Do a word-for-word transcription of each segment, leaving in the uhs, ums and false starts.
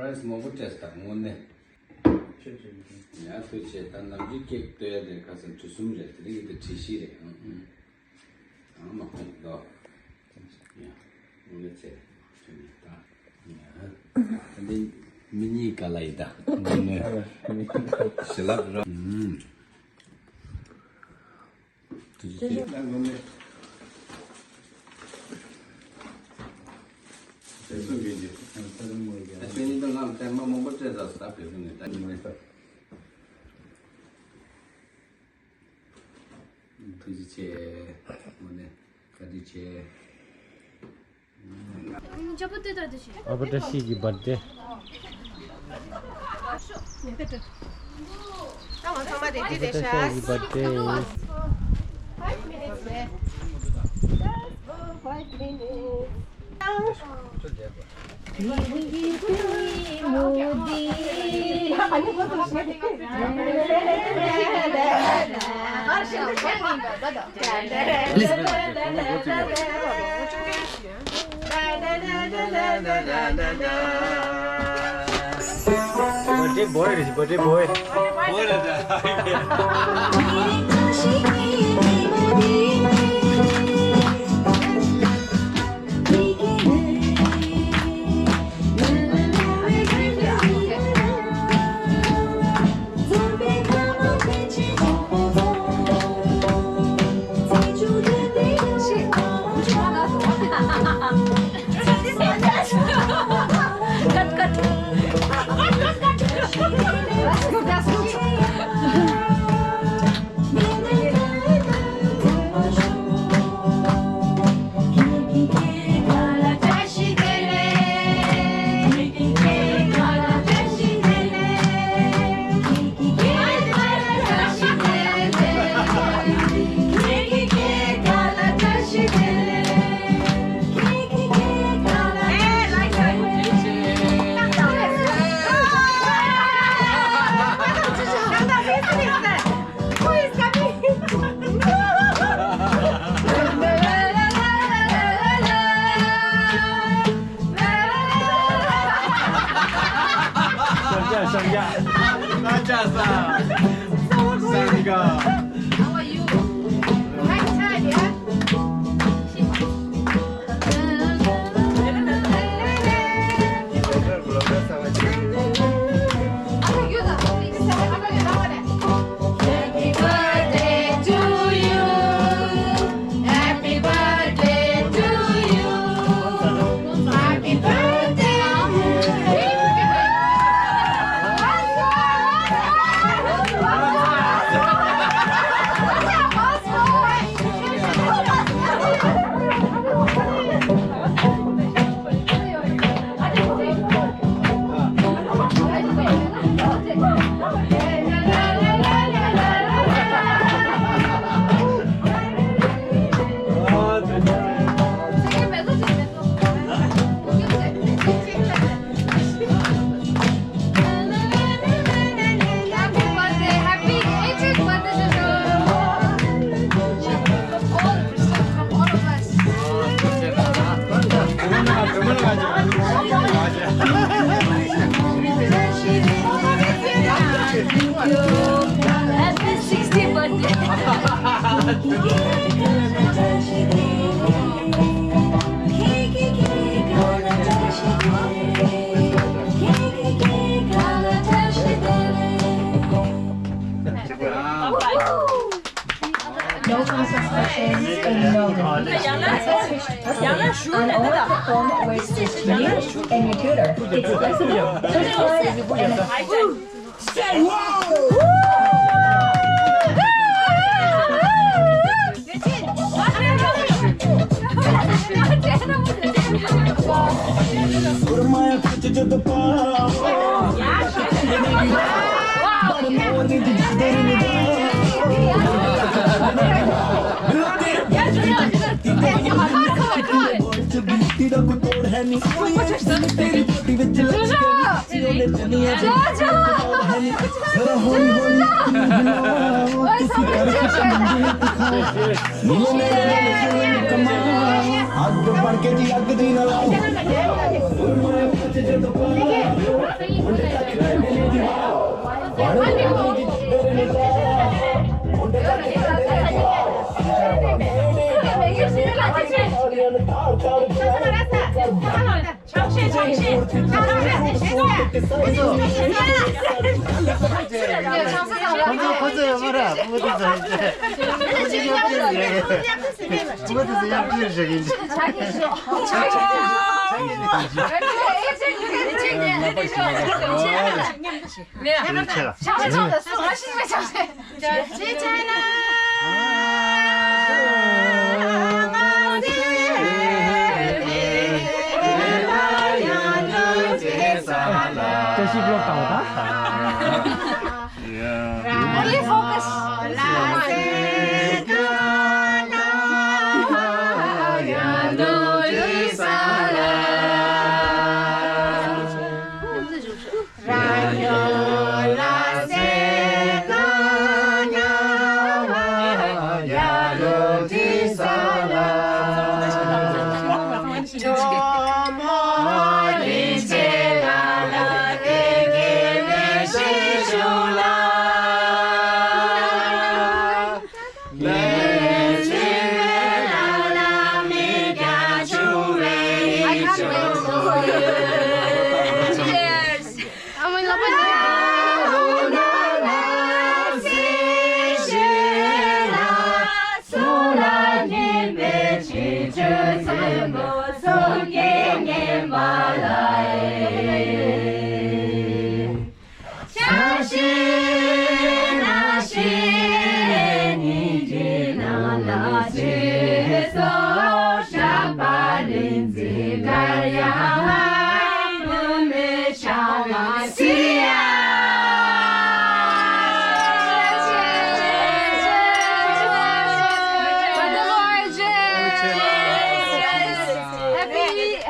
པ་རེས་མང་པོ་སྤྲད་ད་དངོས་གནས། ཡ་ཐུགས་རྗེ་ཆེ། ད་ནམ་རྒྱུན་ཀེག་གཏོད་ཡ་དེ་ཁ་སང་དུས་གསུམ་རེད། དེ་རིང་གི་དེ་དྲི་ཤིས་རེད། ཨང་། ཨང་། མ་ཁོང་དོ། ཡ། དངོས་གནས་ཚེ་རིང་ད། ཡ། ད་འདི་མི་གཉིས་ཀ་ལ་ཡིན་ད། དངོས་གནས་ཞི་ལབ་ར། ཨུམ། དེ་ཚོ་དེ་ལ་ངོ་མས། དེ་ཚོ་འགན་རྒྱུ། ཁྱོད་གཉིས་ད་ང་ལ་ཐེངས་མ་མང་པོ་སྤྲད་ད་ཟ་བེ་ཕུ་ནས་ད་ཉི་མ་ཡིན་ད། ཐུགས་རྗེ་ཆེ། དངོས་གནས་བཀའ་དྲིན་ཆེ། ཨ་བ་བཀྲ་ཤིས་ཀྱི་བར་ཐི་ཌེ། ད་ང་ཚང་མ་རེ་ཌི་རེད་ཤག་ཨ་བ་བཀྲ་ཤིས་ཀྱི་བར་ཐི་ཌེ་ཡིན། Five minutes. Just for five minutes. Birthday boy རེད། Birthday boy. Boy རེད་ད། How are you? Nice time, yeah? Happy birthday, happy eightieth birthday to you. All, from all of us. Happy sixtieth birthday. No concessions and no games. An all-platform waste is you and your tutor. It's flexible, personalized, and ذرا ہولے ہولے دل ملاؤ، کسی گھر کی شبنم دے دکھاؤ۔ یہ میرے دل سے کماؤ، آگ بڑھ کے جی آگ دی نہ لاؤ۔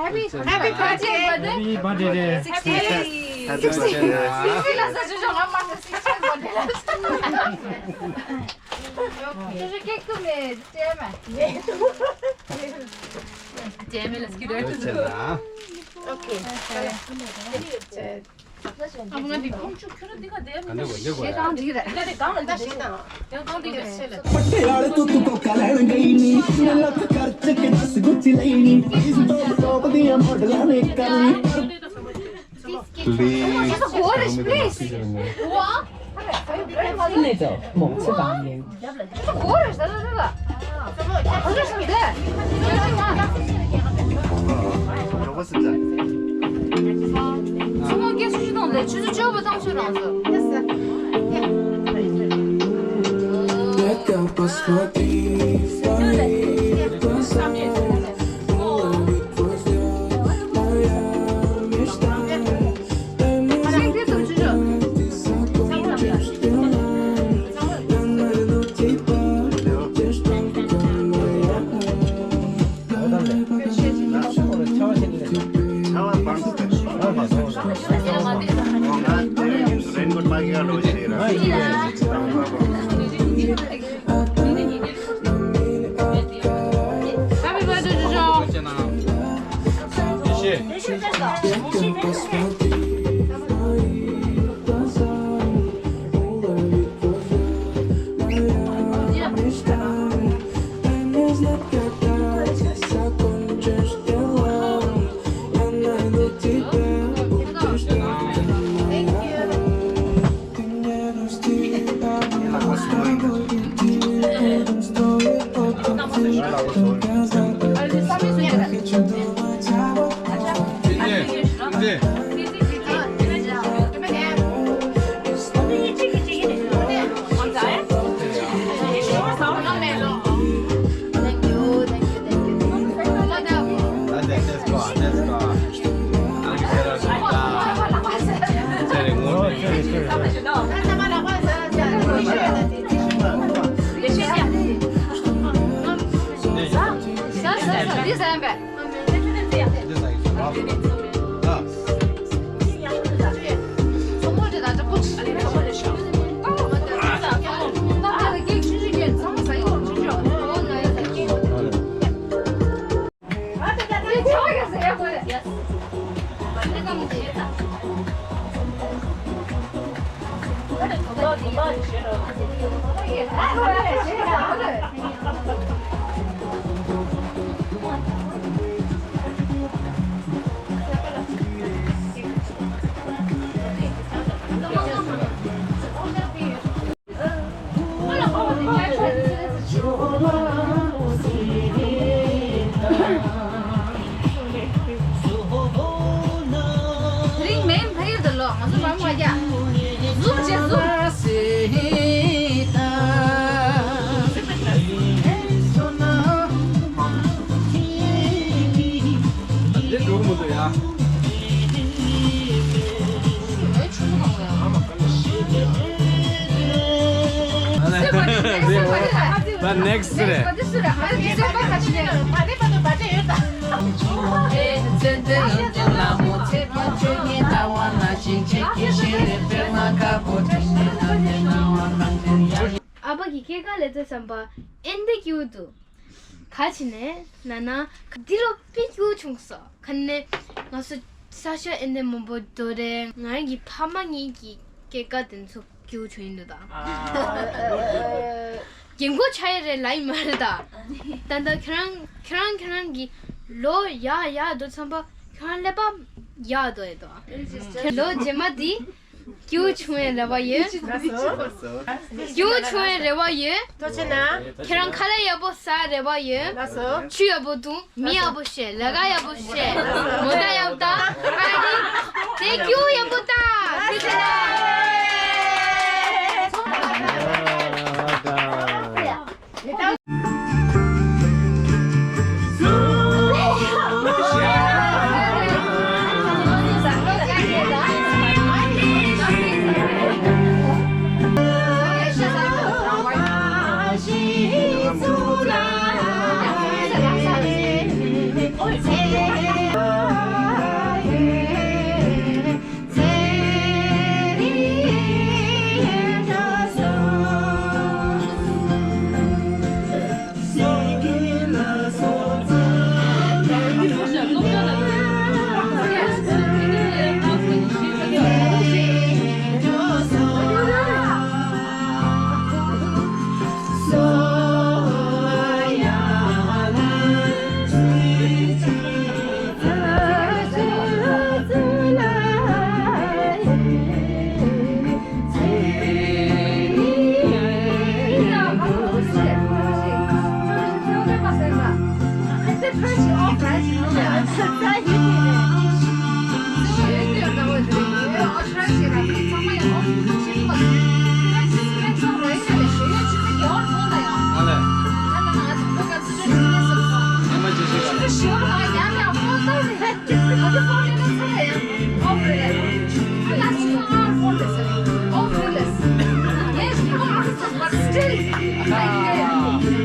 Happy, happy, happy birthday. Happy birthday. Happy birthday. Okay. पटियाले तू तू कोका लैन गई नी, लख खर्च के दस गुच्ची लेनी, इस top top दियां मॉडलां ने कर ली। Please, please. དེ་རིང་མེན་ཕ་གིར་དུ་ལོ་ང་ཚོ་མར་མ་རྒྱག་ཟུམ་བྱེད་ཟུམ། འདི་འགྲོ་མི་འདུག་ཡ། ད་next་རེད། ཨ་ཕ་གི་སྐྱེས་སྐར་ལ་ཚེ་བསམ་པ་ཨེ་འདི་སྐྱིད་པོ་འདུག་ག་ཕྱིན་ནས་ན་ན་འདི་ལོ་དཔེ་སྐྱིད་པོ་བྱུང་སོང་། ཁ་ནས་ང་ཚོ་ས་ཆ་ཨེ་འདི་མང་པོ་འགྲོ་རེད། ང་རང་གི་ཕ་མ་གཉིས་ཀྱི་སྐྱེས་སྐར་དེ་ཚོ་སྐྱིད་པོ་བྱུང་ཡིན་འདུག་ད། རྒན་གོག་ཆགས་ཡ་རེད་ལབ་ཡིན་མ་རེད་ད། ད་ལྟ་ཁྱེད་རང་ཁྱེད་རང་ཁྱེད་རང་གི་ལོ་ཡག་ཡག་འགྲོ་ཙམ་པ་ཁྱེད་རང་ཀླད་པ་ཡག་འགྲོ་ཡ་འདུག་ལོ་རྗེས་མ་དེ་སྐྱིད་པོ་བྱུང་བའི་རེ་བ་ཡོད། སྐྱིད་པོ་བྱུང་བའི་རེ་བ་ཡོད། ཐུགས་རྗེ་གནང་། ཁྱེད་རང་ཁ་ལག་ཡག་པོ་ཟ་རེ་བ་ཡོད། ལགས་སོ། ཆུ་ཡག་པོ་འཐུང་། མི་ཡག་པོ་བཤད། ལས་ཀ་ཡག་པོ་བཤད། མོ་ཊ་ཡག་པོ་བཏང་། ཨ་ནི་དེ་སྐྱིད་པོ་ཡག་པོ་བཏང་། ཐུགས་རྗེ་གནང་།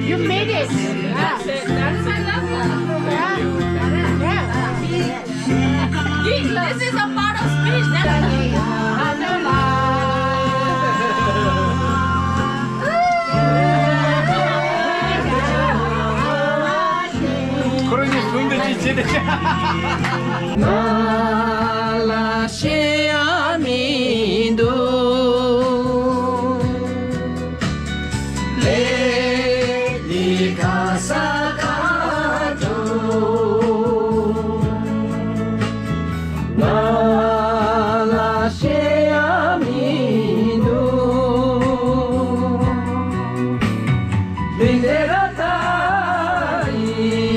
You made it. Yeah. Yeah. This is a part of speech. ཁོ་རང་གཉིས་ཟུང་དུ་ཅིག་བྱེད་དེ། ང་ལ་ཤེས་ཡ་མི་འདུག་ལས་འདི་ག་ས་ག་ཏུ། ང་ལ་ཤེས་ཡ་མི་འདུག་མི་དེ་ར་ད་ཡིན།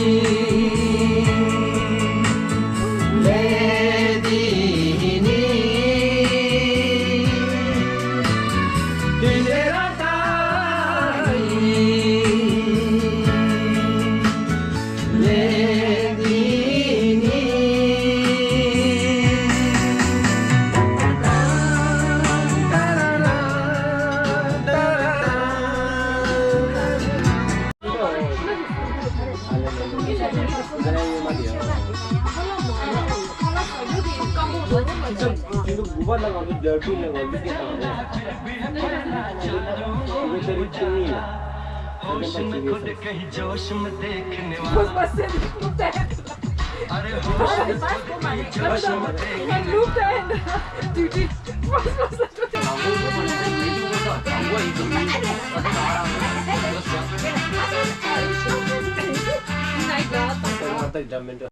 ལས་འདི་ནི། མི་དེ་ར་ད་ཡིན།